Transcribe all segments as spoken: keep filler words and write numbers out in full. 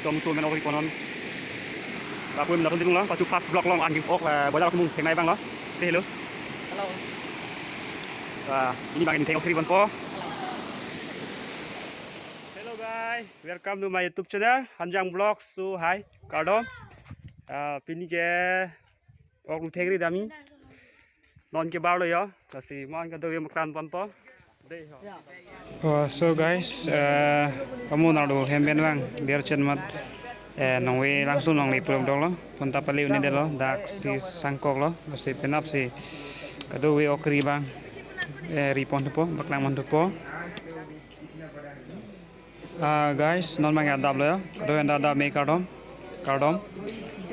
Dong tu men ok-ri pon non. Lapu men dong ding lo, pasu first vlog along anke ok, eh, boiler ok mung thengnei abang lo. Say hello. Hello. Ah, pini abang ingtheng ok-ri ponpo. Hello guys, welcome to my YouTube channel, Hanjang Vlogs. So hi, kardom. Ah, pini ke ok ingtheng ri dam-i. Non ke bar lo yo. Lasi mo-an kadokave paklang ponpo. Dei ho. Oh, so guys, eh, kamu nado hem pen vang, der chen mat, eh, nongve langsun nongle pulok dok lo. Pon ta pale un-edetlo, dak si sangkok lo. Lasi penap si kadokave ok-ri abang, eh, ri pon thupo, paklang pon thupo. Ah, guys, non abang adap lo ya. Kadokave adap me kardom. Kardom.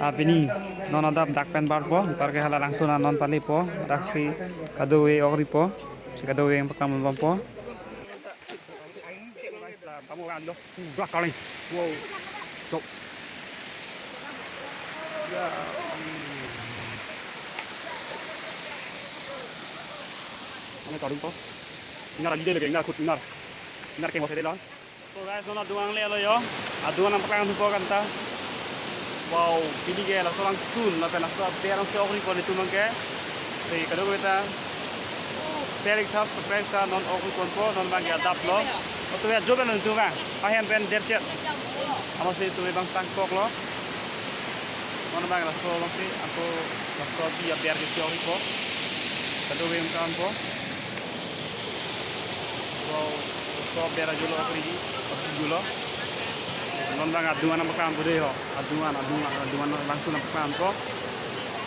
Ah, pini non adap dak pen barpo. Anparke hala langsun non palepo. Dak si kadokave ok-ri po. Si kadokave paklang ponpo. Kamu kan lo. Black kali. Wow. Stop. Ya. Mana kardom po? Ingnar ali de lagi, ingnar kut ingnar. Ingnar ke mo sede lo. So guys, non adung angle lo yo. Adung nangpaklang thupo kan ta. Wow, pini ke laso langsun, lapen laso aber nangsi ok-ri pon itum abang ke. Si kadokave ta share ik tha, subscribe tha, non ok-ri ponpo, non abang ke adap lo. Oto ya job lo itum abang. Ahem pen der chet. Amatsi itum abang sangkok lo. Non abang laso along si, ako laso abi aber ke si ok-ri po. Kadokave paklang ponpo. Wow, so bera julo kri, julo. Non abang adung nangpaklang ponpo dei ho. Adung, adung, adung langsun nangpaklang ponpo.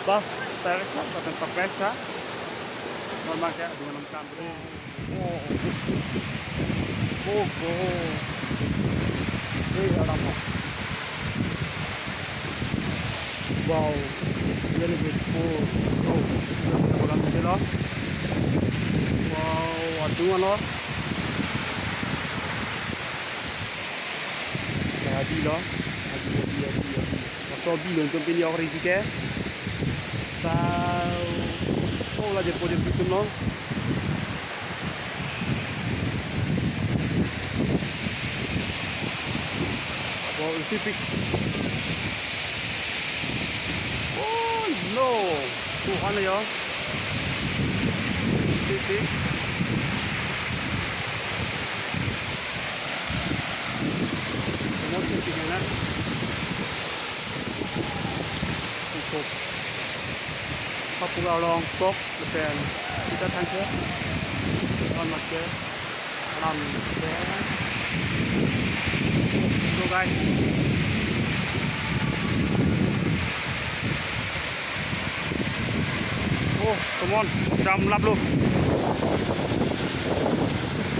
Bas, tarik sa, tarik sa. Non abang ke adung nangpaklang ponpo dei. Oh, oh, oh. Hei, alam ho. Wow, very beautiful. Oh, bagan dei lo. Wow, adung along. Abi lo. Abi, abi, abi, abi. Laso abi lo, itum pini ok-ri ke. Sa, oh, la je po je itum lo. Wow, isi pik. Oh no. Tuhan ya. Isi pik. Semua isi pik na. Cukup. Kapura along sok, lapen kita thanke. Alam ke. Alam ke. So guys. Oh, come on. Jam lap lo.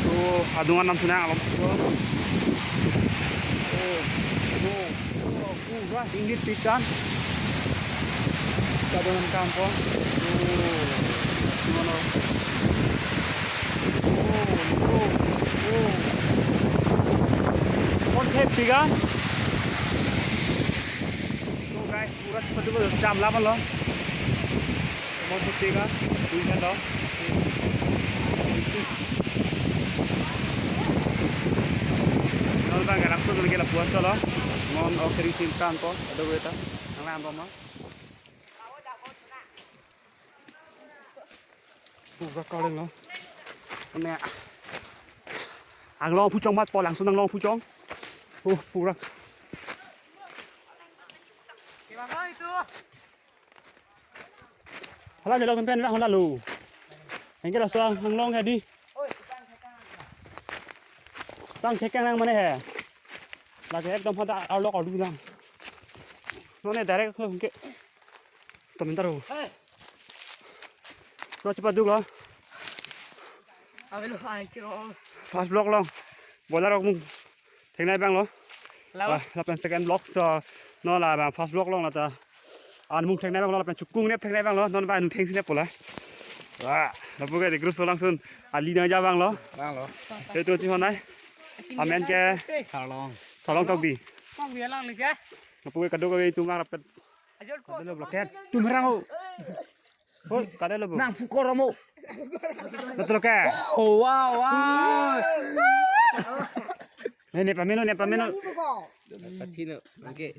So, adung nangsunang along. Oh, oh. Pura ingit pikan. Kadang kampung. Oh, mana? Oh, oh, oh. Kon thek pikan. So guys, pura seperti itu jam delapan lo. Mon puti ka, dui khan do. Non abang ke langsun ke lapuan cholo. Mon ok-ri sim kan po, ada beta. Nang lam po ma. Pura kaleng lo. Ne. Anglong puchong mat po langsun anglong puchong. Oh, pura. Hala jalo pen vang hala lo. Anke laso anglong ke dei. Tang thekang nang mane he. Lake ekdom hada arlok ardu lang. Non ne direct ke. Komentar ho. Lo cepat dulu lo. Avelo ai chiro. First vlog along. Boiler ok mung thengnei abang lo. Lawa. Ah, lapen second vlog so, non la abang first vlog along la ta. An mung thengnei abang lo, lapen chukung nep thengnei abang lo, non abang thengsi nep po la. Wah, lapu ke dei krus langsun. Ali nangja abang lo. Abang lo. Itu chihonai. Amen ke. Sarlong. Sarlong Tokbi. Tokbi alang lagi. Lapu ke kadokave itum abang lapen. Ajol ko. Kadokave lo block. Tum rang o. Hoi, kade lo, bro? Nang pukor mo. Betul ke? Oh, wow, wow. Ne, ne pameno, ne pameno. Nang ibu ko. Patino, oke.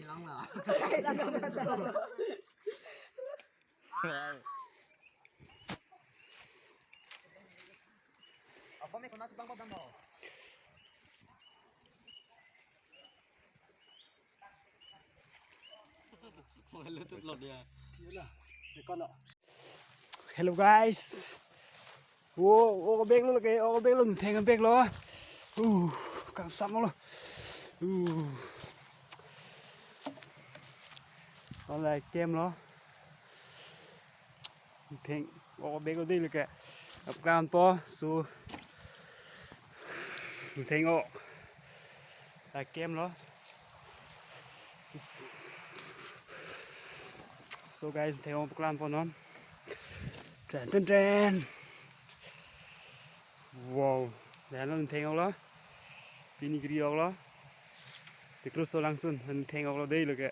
Hello guys. Wo, wo bag lo ke, wo bag lo, theng bag lo. Uh, kangsam lo. Uh. Ola kem lo. Theng, wo bag lo dei lo ke. Apkan po, so. Theng o. La kem lo. So guys, theng o paklan po non. Tren, tren, tren. Wow, lahenlo theng o lo. Pini giri o lo. Tiklu so langsun, theng o lo dei lo ke.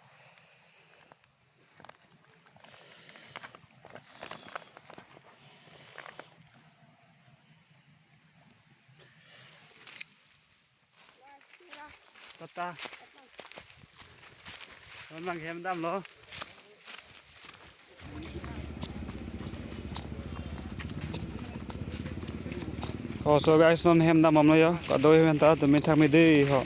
Tata. Non bang hem damlo. Oh, so guys, non hem dam bomlo yo. Kado hem ta, tumi thak me dei ho.